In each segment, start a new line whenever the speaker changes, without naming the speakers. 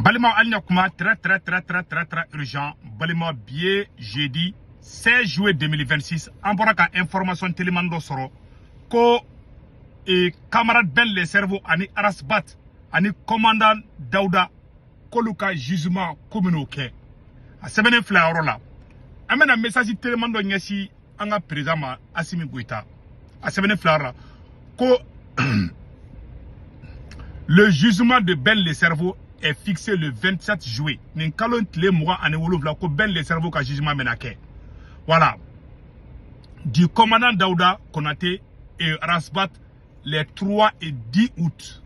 N balimaw, hali na kuma très très très très très très urgent. Balima, bi ye jeudi 16 juillet 2026. An bɔra ka information teliman dɔ sɔrɔ ko camarade Ben le Cerveau ani Ras Bath ani commandant Dawuda, k'olu ka jugement ko min'o kɛ, a sɛbɛnnen filɛ yɔrɔ la. An bɛna message teliman dɔ ɲɛsin an ka président ma, Assimi Goïta. A sɛbɛnnen filɛ yɔrɔ la ko le jugement de Ben le Cerveau est fixé le 27 juillet, nin kalo tile 27, ko Ben le Cerveau ka jugement bɛna kɛ. Voilà, du commandant Daouda Konaté et Ras Bath les 3 et 10 août.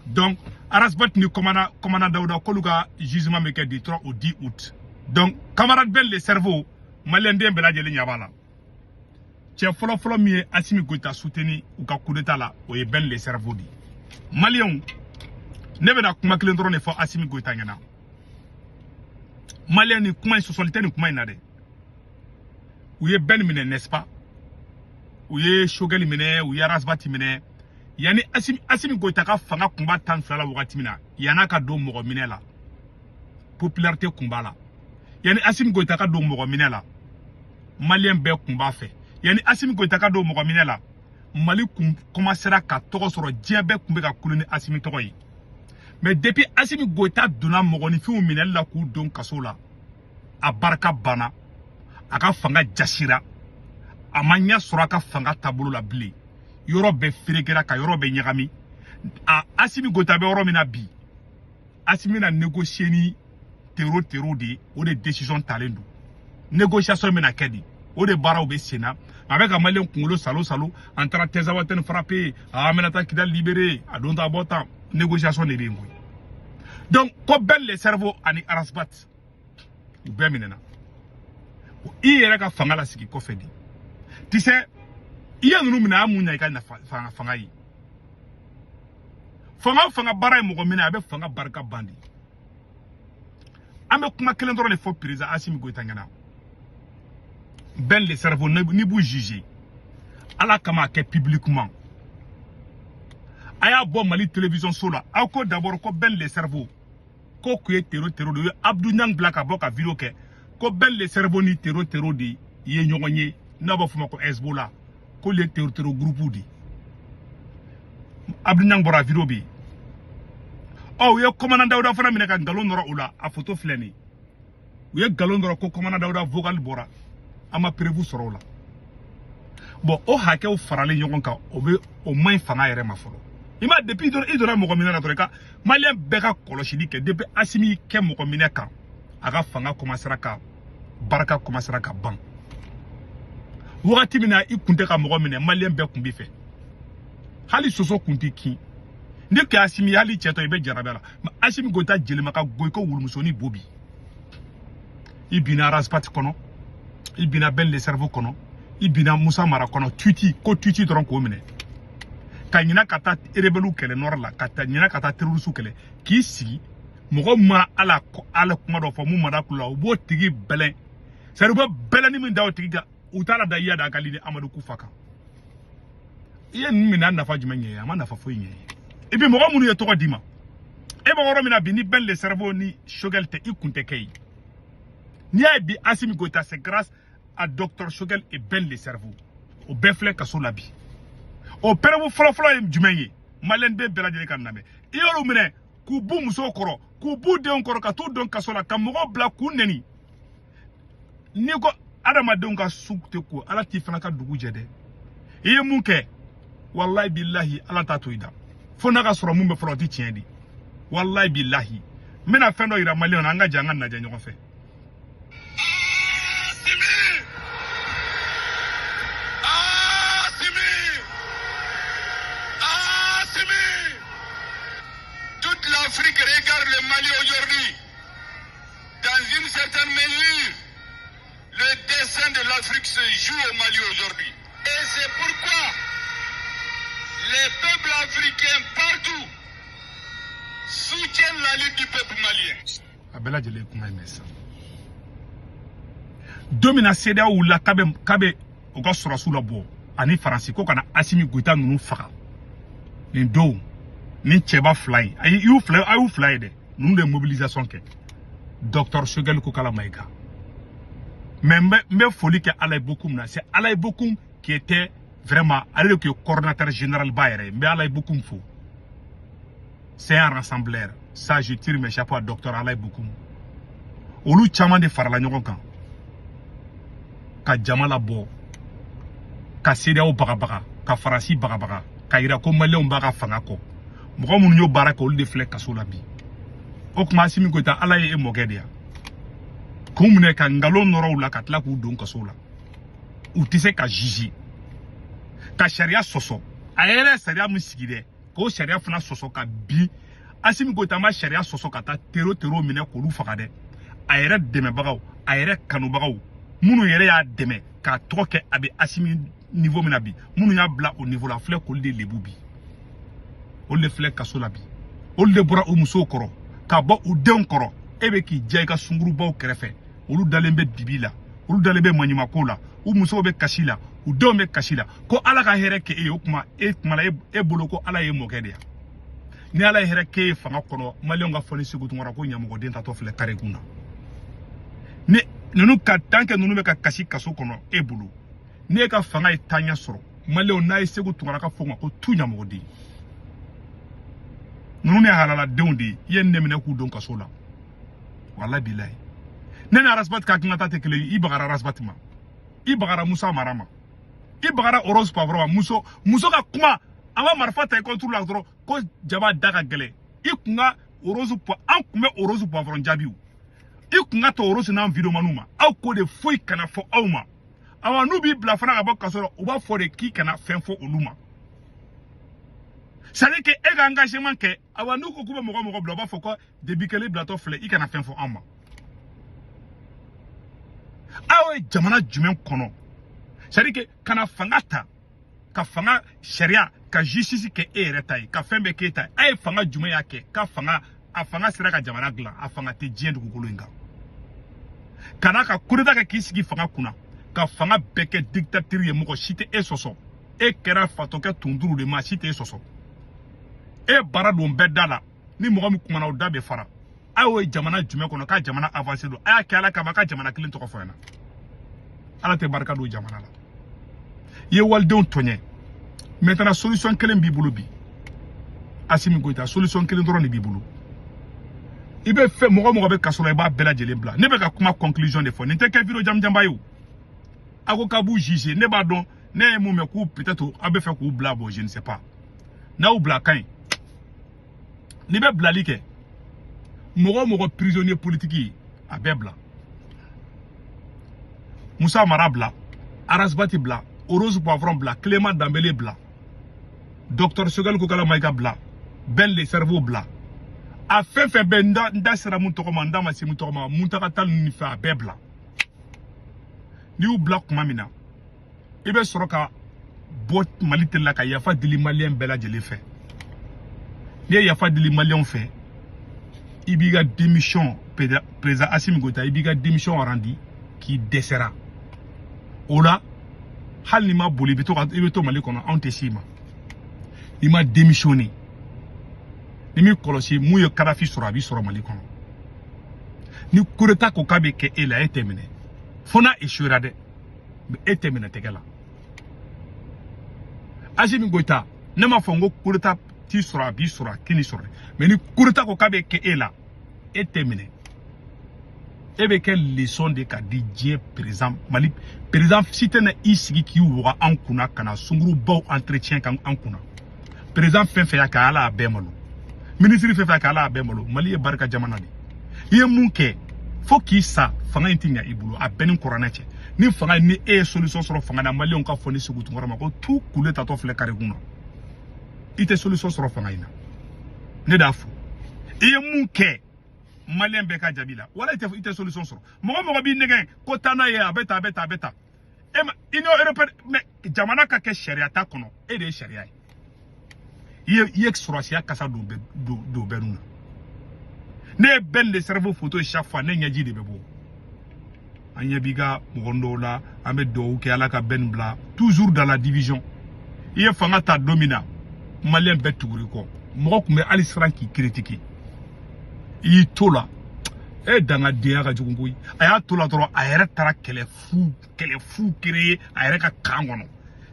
Donc Ras Bath ni commandant Daouda, k'olu ka jugement bɛ kɛ du 3 au 10 août. Donc camarade Ben le Cerveau, maliyɛnden bɛɛ lajɛlen ɲɛ b'a la, cɛ fɔlɔfɔlɔ min ye Assimi Goïta soutenu u ka coup d'état la, o ye Ben le Cerveau de ye. Maliyɛnw, ne bɛna kuma kelen dɔrɔn de fɔ Assimi Goïta ɲɛna. Maliyɛn, ni kuma in, sɔsɔli tɛ nin kuma in na dɛ. U ye Ben minɛ, n'est-ce pas? U ye Choguel minɛ, u ye Ras Bath minɛ. Yanni Assimi Goïta ka fanga kun b'a 12 la wagati min na, yann'a ka don mɔgɔ minɛ la, popularité kun b'a la. Yanni Assimi Goïta ka don mɔgɔ minɛ la, maliyɛn bɛɛ kun b'a fɛ. Yanni Assimi Goïta ka don mɔgɔ minɛ la, Mali kun commencera ka tɔgɔ sɔrɔ, diɲɛ bɛɛ kun bɛ ka kule ni Assimi tɔgɔ ye. Mais depuis Assimi Goïta donna mɔgɔninfinw minɛli la k'u don kaso la, a barika banna, a ka fanga jasira, a ma ɲɛ sɔrɔ a ka fanga taabolo la bilen. Yɔrɔ bɛɛ ferekera ka yɔrɔ bɛɛ ɲagami. A Assimi Goïta bɛ yɔrɔ min na bi, Assimi na négocier ni terro terro de ye. O de décision talen don, négociation bɛna kɛ de, o de baaraw bɛ sen na. A bɛ ka maliyɛn kunkolo salo salo. An taara Tinzawatène frappé, an bɛna taa Kidal libéré, a don ta bɔ tan. Négociation de bɛ yen koyi. Donc ko Ben le Cerveau ani Ras Bath, u bɛɛ minɛna. I yɛrɛ ka fanga lasigi kɔfɛ de, tu sais, i ye ninnu minɛ, a mun ɲa i ka nafa fanga ye? Fanga o fanga baara ye mɔgɔ minɛ, a bɛ fanga barika ban de. An bɛ kuma kelen dɔrɔn de fɔ président Assimi Goïta ɲɛna. Ben le Cerveau, n'i b'u juger, ala kama, a kɛ publiquement. A y'a bɔ Mali télévision so la, aw ko d'abord ko Ben le Cerveau ko kun ye terro terro de ye. Abdou Niang bila ka bɔ ka vidéo kɛ ko Ben le Cerveau ni terro terro de ye ɲɔgɔn ye, n'a b'a fɔ ma ko Hezbollah, k'olu ye terro terro groupe de. Abdou Niang bɔra, vidéo bɛ yen. Ɔ, u ye commandant Dawuda fana minɛ ka nkalon nɔrɔ o la. A photo filɛ nin ye. U ye nkalon nɔrɔ ko commandant Dawuda vocal bɔra, an ma preuve sɔrɔ o la. Bon, o hakɛw faralen ɲɔgɔn kan, o bɛ o man ɲi fanga yɛrɛ ma fɔlɔ. I ma, depuis i donna mɔgɔ minɛ la dɔrɔn, i ka maliyɛn bɛɛ ka kɔlɔsili kɛ. Depuis Assimi kɛ mɔgɔ minɛ kan, a ka fanga commencera ka barika commencera ka ban. Wagati min na i kun tɛ ka mɔgɔ minɛ, maliyɛn bɛɛ kun b'i fɛ, hali soso kun tɛ kin. Ni kɛ Assimi, hali cɛtɔ i bɛ jarabi a la. Mais Assimi Goïta jelima ka go i ko wulumusonin bo bi. I binna Ras Bath kɔnɔ, i binna Ben le Cerveau kɔnɔ, i binna Musa Mara kɔnɔ. Tuti ko tuti dɔrɔn k'o minɛ ka ɲina ka taa rebelle kɛlɛ nord la, ka taa ɲina ka taa terroriste kɛlɛ, k'i sigi mɔgɔ ma ala ala kuma dɔ fɔ mun ma da kulo la, u b'o tigi bɛlɛn. C'est à dire, u bɛ bɛlɛnni min da o tigi kan, u t'a la da Iyad Ag Ghali ni Amadou Koufa kan. I ye ninnu minɛ, a nafa jumɛn ɲɛ ye? A ma nafa foyi ɲɛ ye. Et puis mɔgɔ minnu ye tɔgɔ d'i ma, e bɛ yɔrɔ min na bi, ni Ben le Cerveau ni Choguel tɛ, i kun tɛ kɛ yen. N'i y'a ye bi Assimi Goïta, c'est grâce à docteur Choguel et Ben le Cerveau. O bɛɛ filɛ kaso la bi. O preuve fɔlɔfɔlɔ ye jumɛn ye? Maliyɛn den bɛɛ lajɛlen ka lamɛn. I y'olu minɛ k'u b'u musow kɔrɔ, k'u b'u denw kɔrɔ, ka t'u don kaso la, ka mɔgɔw bila k'u nɛni. N'i ko adamadenw ka su tɛ ko, ala t'i fana ka dugu jɛ dɛ. I ye mun kɛ? Walayi bilahi, ala t'a to i da fo n'a ka sɔrɔ mun bɛ fɔlɔ, o tɛ tiɲɛ de. Walayi bilahi, n bɛna fɛn dɔ yira maliyɛnw na, an ka jɛ an ka lajɛ ɲɔgɔn fɛ.
Assimi! Assimi! Assimi! Toute l'Afrique regarde le Mali aujourd'hui. Dans une certaine mesure, le destin de l'Afrique se joue au Mali aujourd'hui. Et c'est pourquoi les peuples africains partout soutiennent la lutte du peuple malien.
A bɛɛ lajɛlen ye kuma in mɛn sisan. Don min na CEDEAO wulila k'a bɛ u ka sɔrɔsiw labɔ ani Faransi ko ka na Assimi Goïta ninnu faga, nin don ni cɛba fila ye, ayi, i y'u fila, a y'u fila ye dɛ. Ninnu de ye mobilisation kɛ. Docteur Choguel Kokalla Maïga. Mais n bɛ foli kɛ Alaye Bokoum na. C'est Alaye Bokoum qui était vraiment, ale de tun ye coordonnateur général ba yɛrɛ ye. N bɛ Alaye Bokoum fo. C'est un rassembleur. Ça, je tire mes chapeaux à docteur Alaye Bokoum. Olu caman de farala ɲɔgɔn kan ka jama labɔ, ka CEDEAO bagabaga, ka Faransi bagabaga, ka yira ko maliyɛnw b'a ka fanga kɔ. Mɔgɔ minnu y'o baara kɛ, olu de filɛ kaso la bi. O tuma, Assimi Goïta, Ala ye e mɔkɛ de ya k'u minɛ ka nkalon nɔrɔ u la, ka tila k'u don kaso la. U tɛ se ka juger, ka sariya sɔsɔ. A yɛrɛ ye sariya min sigi dɛ, k'o sariya fana sɔsɔ ka bin. Assimi Goïta ma sariya sɔsɔ ka taa terro terro minɛ k'olu faga dɛ. A yɛrɛ dɛmɛbagaw, a yɛrɛ kanubagaw, minnu yɛrɛ y'a dɛmɛ k'a tɔgɔ kɛ a bɛ Assimi niveau min na bi, minnu y'a bila o niveau la, a filɛ k'olu de lebu bi. Olu de filɛ kaso la bi. Olu de bɔra u musow kɔrɔ ka bɔ u denw kɔrɔ. E bɛ k'i diya i ka sunkurubaw kɛrɛfɛ. Olu dalen bɛ dibi la, olu dalen bɛ maɲumako la, u musow bɛ kasi la, u denw bɛ kasi la, ko Ala ka hɛrɛ kɛ e ye. O tuma, e kumana, e bolo ko Ala ye mɔkɛ de ya. Ni Ala ye hɛrɛ k'e ye fanga kɔnɔ, maliyɛnw ka fɔ ni Segu Tunkara ko ɲamɔgɔden tatɔ filɛ kare kun na. Ni ninnu ka tant que ninnu bɛ ka kasi kaso kɔnɔ e bolo, n'e ka fanga ye taaɲɛ sɔrɔ, maliyɛnw n'a ye Segu Tunkara ka fɔ ma ko tu ɲamɔgɔden, ninnu ye halaladenw de ye. I ye ne minɛ k'u don kaso la, walahi bilahi. Ne ni Ras Bath ka hakilinata tɛ kelen ye. I bagara Ras Bath ma, i bagara Musa Mara ma, i bagara Rose Poivron ma. Muso ka kuma, an ka marifa ta i contre la dɔrɔn ko jaba da ka gɛlɛn. I kun ka Rose, an kun bɛ Rose Poivron jaabi o. I kun ka to Rose n'an videomaniw ma, aw ko de foyi kana fɔ aw ma. Awa, n'u b'i bila fana ka bɔ kaso la, u b'a fɔ de k'i kana fɛn fɔ olu ma. C'est à dire que e ka engagement kɛ. Awa, n'u ko k'u bɛ mɔgɔ mɔgɔ bila, u b'a fɔ ko debi kelen bilatɔ filɛ, i kana fɛn fɔ anw ma. Aw ye jamana jumɛn kɔnɔ? C'est à dire que kana fanga ta, ka fanga sariya, ka justice kɛ e yɛrɛ ta ye, ka fɛn bɛɛ k'e ta ye. A ye fanga jumɛn y'a kɛ ka fanga, a fanga sera ka jamana dilan? A fanga tɛ diɲɛ dugukolo in kan. Ka n'a ka coup d'état kɛ k'i sigi fanga kunna, ka fanga bɛɛ kɛ dictature ye, mɔgɔ si tɛ e sɔsɔ. E kɛra fatɔkɛ tunduru de, maa si tɛ e sɔsɔ. E baara don bɛɛ da la, ni mɔgɔ min kumana, o da bɛ fara. A y'o ye jamana jumɛn kɔnɔ k'a jamana avancé don? A y'a kɛ Ala kama, a ka jamana kelen tɔgɔ fɔ ɲɛna. Ala tɛ barika don jamana la. I ye walidenw tɔɲɛ. Maintenant, solution kelen b'i bolo bi, Assimi Goïta. Solution kelen dɔrɔn de b'i bolo. I bɛ fɛn mɔgɔ mɔgɔ bɛ kaso la, i b'a bɛɛ lajɛlen bila. Ne bɛ ka kuma conclusion de fɔ. Nin tɛ kɛ vidéo jamujanba ye o. A ko k'a b'u juger, ne b'a dɔn. Ne ye mun mɛn k'u peut-être aw bɛ fɛ k'u bila. Bon, je ne sais pas. N'aw bila, a ka ɲi. N'i bɛ bilali kɛ, mɔgɔ o mɔgɔ prisonnier politique ye, a bɛɛ bila. Musa Mara bila, Ras Bath bila, Rose Poivron bila, Clément Dambélé bila, docteur Choguel Kokalla Maïga bila, Ben le Cerveau bila. A fɛn fɛn bɛ n da, n da sera mun tɔgɔ ma, n da ma se mun tɔgɔ ma, Muntaga ta ninnu ni fɛn, a bɛɛ bila. N'i y'u bila kuma min na, i bɛ sɔrɔ ka bɔ Mali teli la ka yafa deli maliyɛn bɛɛ lajɛlen fɛ. N'i ye yafa deli maliyɛnw fɛ, i b'i ka démission, président Assimi Goïta, i b'i ka démission rendu k'i dɛsɛra o la. Hali n'i ma boli, i bɛ to ka, i bɛ to Mali kɔnɔ, anw tɛ s'i ma. N'i ma démissionner, ni m'i kɔlɔsi, mun ye Kadafi sɔrɔ, a b'i sɔrɔ Mali kɔnɔ. Ni coup d'état ko k'a bɛ kɛ e la, e tɛ minɛ fo n'a échouera dɛ, mais e tɛ minɛ tɛgɛ la. Assimi Goïta, ne m'a fɔ n ko coup d'état t'i sɔrɔ, a b'i sɔrɔ, a t'i sɔrɔ, mais ni coup d'état ko k'a bɛ kɛ e la, e tɛ minɛ. E bɛ kɛ leçon de ka di diɲɛ président. Mali président si tɛna i sigi k'i waga an kunna ka na sunkurubaw entretien kan an kunna. Président fɛn fɛn y'a kɛ, Ala y'a bɛɛ malo. Ministre fɛn fɛn y'a kɛ, Ala y'a bɛɛ malo. Mali ye barika jamana de ye. I ye mun kɛ fo k'i sa, fanga in ti ɲa i bolo. A bɛɛ ni kuranɛ cɛ, ni fanga, ni e ye solution sɔrɔ fanga na, maliyɛnw ka fɔ ni Segu Tunkara ma ko tu kule tatɔ filɛ kare kun na. I tɛ solution sɔrɔ fanga in na. Ne de y'a fɔ. I ye mun kɛ, maliyɛn bɛɛ ka jaabi la. Wala i tɛ solution sɔrɔ. Mɔgɔ mɔgɔ b'i nɛgɛn ko taa n'a ye, a bɛ tan, a bɛ tan, a bɛ tan. E ma Union européenne, mais jamana ka kɛ sariya ta kɔnɔ, e de ye sariya ye. I ye sɔrɔsiya kasa don bɛɛ don bɛɛ nun na. Ne ye Ben le Cerveau photo ye, chaque fois ne ɲɛji de bɛ bɔ. An ɲɛ b'i ka mɔgɔ dɔw la, an bɛ dugawu kɛ Ala ka Ben bila. Toujours dans la division. I ye fanga ta don min na, maliyɛn bɛɛ tugur'i kɔ. Mɔgɔ tun bɛ hali siran k'i critiquer. I y'i to la e dangadenya ka jugu koyi. A y'a to la dɔrɔn, a yɛrɛ taara kɛlɛ fu, kɛlɛ fu créer a yɛrɛ ka kan kɔnɔ,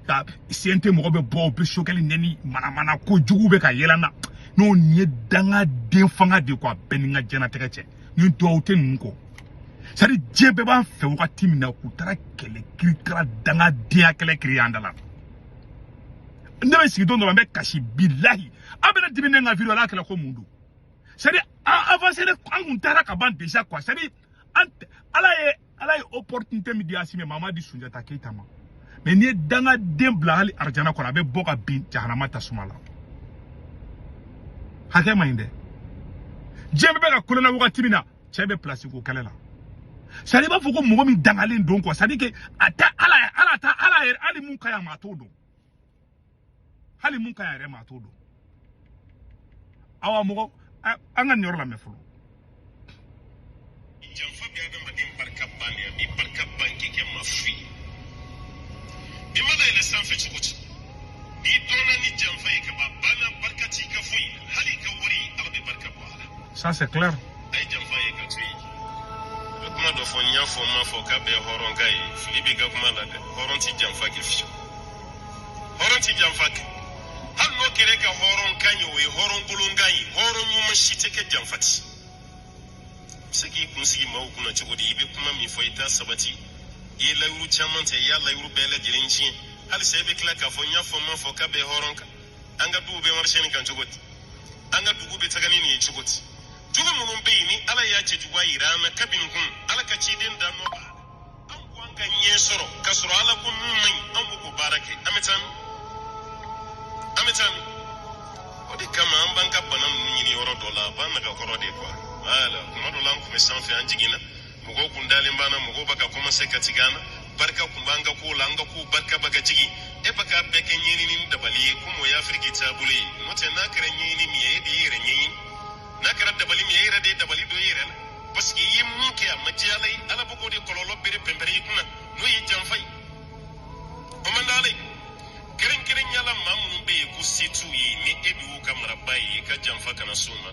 ka CNT mɔgɔ bɛ bɔ, u bɛ Choguel nɛni, manamana ko jugu bɛ ka yɛlɛ na. N'o nin ye dangaden fanga de quoi, bɛɛ ni n ka diɲɛnatigɛ cɛ ni duwawu tɛ ninnu kɔ. C'est à dire, diɲɛ bɛɛ b'an fɛ wagati min na, k'u taara kɛlɛ kirikara, dangadenya kɛlɛ kiri an da la. Ne bɛ sigi don dɔ la, n bɛ kasi, bilahi. A bɛna dimi ne ka vidéo la, a kɛra ko mun don? C'est à dire, an avancé, an kun taara ka ban déjà quoi. C'est à dire, an Ala ye opportunité min di Asimi ma, a ma di Sunjata Keyita ma. Mais n'i ye dangaden bila hali arijana kɔnɔ, a bɛ bɔ ka bin jahanama tasuma la. Hakɛ man ɲi dɛ. Diɲɛ bɛɛ bɛ ka kolon na wagati min na, cɛ bɛ place ko kɛlɛ la. C'est à dire, i b'a fɔ ko mɔgɔ min dangalen don quoi. C'est à dire que a tɛ Ala, Ala ta, Ala yɛrɛ, hali mun ka ɲi a ma, a t'o dɔn. Hali mun ka ɲi a yɛrɛ ma, a t'o dɔn. Awa, mɔgɔ, an ka nin yɔrɔ lamɛn fɔlɔ.
Janfa bɛ adamaden barika ban de, a b'i barika ban k'i kɛ maa fu ye. I mana yɛlɛ sanfɛ cogo cogo, n'i dɔnna ni janfa ye ka ban, banna, barika t'i ka foyi la, hali i ka wari, Ala bɛ barika bɔ a la.
Ça, c'est clair.
A ye janfa ye ka to yen. A bɛ kuma dɔ fɔ, n y'a fɔ, n m'a fɔ k'a bɛɛ ye hɔrɔn ka ye. Fili b'i ka kuma la dɛ. Hɔrɔn ti janfa kɛ fiyewu, hɔrɔn ti janfa kɛ. Hali n'o kɛra e ka hɔrɔn kan ye, o ye hɔrɔn kolon kan ye. Hɔrɔn ɲuman si tɛ kɛ janfa ti. I bɛ se k'i kun sigi maaw kunna cogo di? I bɛ kuma min fɔ, i t'a sabati. I ye layiru caman ta, i y'a layiru bɛɛ lajɛlen tiɲɛ. Halisa e bɛ tila k'a fɔ n y'a fɔ, n m'a fɔ k'a bɛ hɔrɔn kan. An ka duw bɛ marché nin kan cogo di? An ka dugu bɛ taga ni nin ye cogo di? Jogo minnu bɛ yen ni Ala y'a cɛjuguya yira an na kabini kun, Ala ka ciden da nɔ b'a la. An ko an ka ɲɛ sɔrɔ k'a sɔrɔ Ala ko min man ɲi, an b'o k'o baara kɛ. An bɛ taa min? An bɛ taa min? O de kama an b'an ka bana ninnu ɲini yɔrɔ dɔ la, a b'an nagakɔrɔ de quoi. Voilà, kuma dɔ la an kun bɛ sanfɛ, an jiginna, mɔgɔw kun dalen b'an na, mɔgɔw bɛ ka commencer ka tigɛ an na, barika kun b'an ka kow la, an ka kow barika bɛ ka jigin. E bɛ k'a bɛɛ kɛ ɲɛɲini ni dabali ye, komi o ye Afiriki taabolo ye. N'o tɛ, n'a kɛra ɲɛɲini min ye, e de y'i yɛrɛ ɲɛɲini. N'a kɛra dabali min ye, e yɛrɛ de ye dabali don i yɛrɛ la, parce que i ye mun kɛ, a ma diya Ala ye. Ala bɛ k'o de kɔlɔlɔ bere pɛnpɛrɛ i kunna, n'o ye janfa ye. O man d'Ala ye. Kɛrɛnkɛrɛnya la, maa minnu bɛ yen ko se t'u ye, ni e de y'u ka maraba ye, i ka janfa kana s'u ma.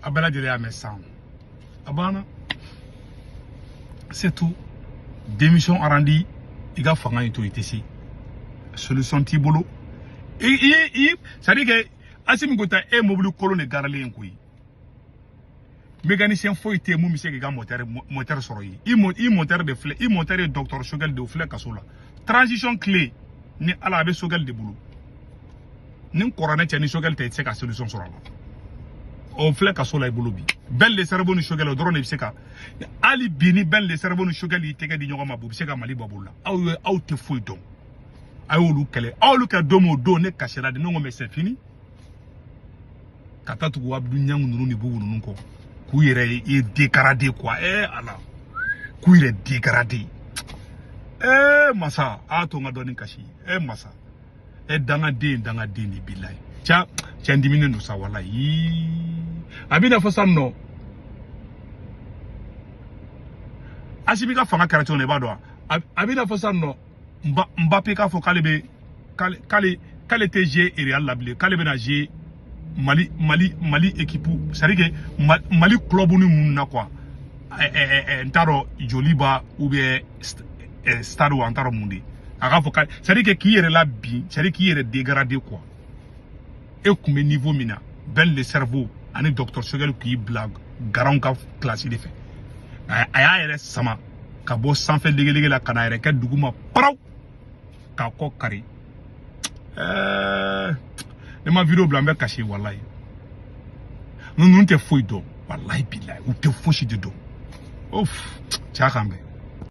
A bɛɛ lajɛlen y'a mɛn sisan, a banna, c'est tout. Démission arandi, i ka fanga in to, i tɛ se, solution t'i bolo. I c'est à dire que Asimi Goïta, e mobili kolon de garalen koyi. Mécanicien foyi tɛ yen mun bɛ se k'i ka moteur sɔrɔ yen. I moteur de filɛ, i moteur ye docteur Choguel de, o filɛ kaso la. Transition clé ni Ala, a bɛ Choguel de bolo. Ni kɔrɔnɛ cɛ ni Choguel tɛ, i tɛ se ka solution sɔrɔ a la. O filɛ kaso la i bolo bi. Ben le cerveau ni Choguel, o dɔrɔn de bɛ se ka, hali bi ni Ben le cerveau ni Choguel y'i tɛgɛ di ɲɔgɔn ma, u bɛ se ka Mali bɔ bolo la. Aw ye, aw tɛ foyi dɔn. A y'olu kɛlɛ, aw y'olu kɛ don min, o don ne kasira de. Ne ko mais c'est fini. Ka taa tugu Abdou Niang ninnu ni Boubou ninnu kɔ, k'u yɛrɛ ye dégradé quoi. Eh Ala, k'u yɛrɛ dégradé. Eh masa, a to n ka dɔɔni kasi. Eh masa, eh dangaden, dangaden de bilayi. Cɛ, cɛ n diminen don sa, walayi. A b'i n'a fɔ sisan nɔ, Asimi ka fanga kɛra cogo min na, i b'a dɔn wa? A b'i n'a fɔ sisan nɔ, Mbappé k'a fɔ k'ale bɛ, k'ale tɛ jouer Real la bilen, k'ale bɛna jouer Mali équipe, c'est à dire que Mali club ni mun na quoi. N t'a dɔn, Joliba ou bien Stade wa, n t'a dɔn mun de. A k'a fɔ k'ale, c'est à dire que k'i yɛrɛ la bin, c'est à dire k'i yɛrɛ dégrader quoi. E kun bɛ niveau min na, Ben le cerveau ani docteur Choguel k'i bila garanw ka classe de fɛ. A y'a yɛrɛ sama ka bɔ sanfɛ legelege la ka na a yɛrɛ kɛ duguma paraw k'a kɔ kari. Ne ma vidéo bila, n bɛ kasi walayi. Ninnu tɛ foyi dɔn, walayi bilayi, u tɛ fosi de dɔn. Of, cɛ kan bɛn.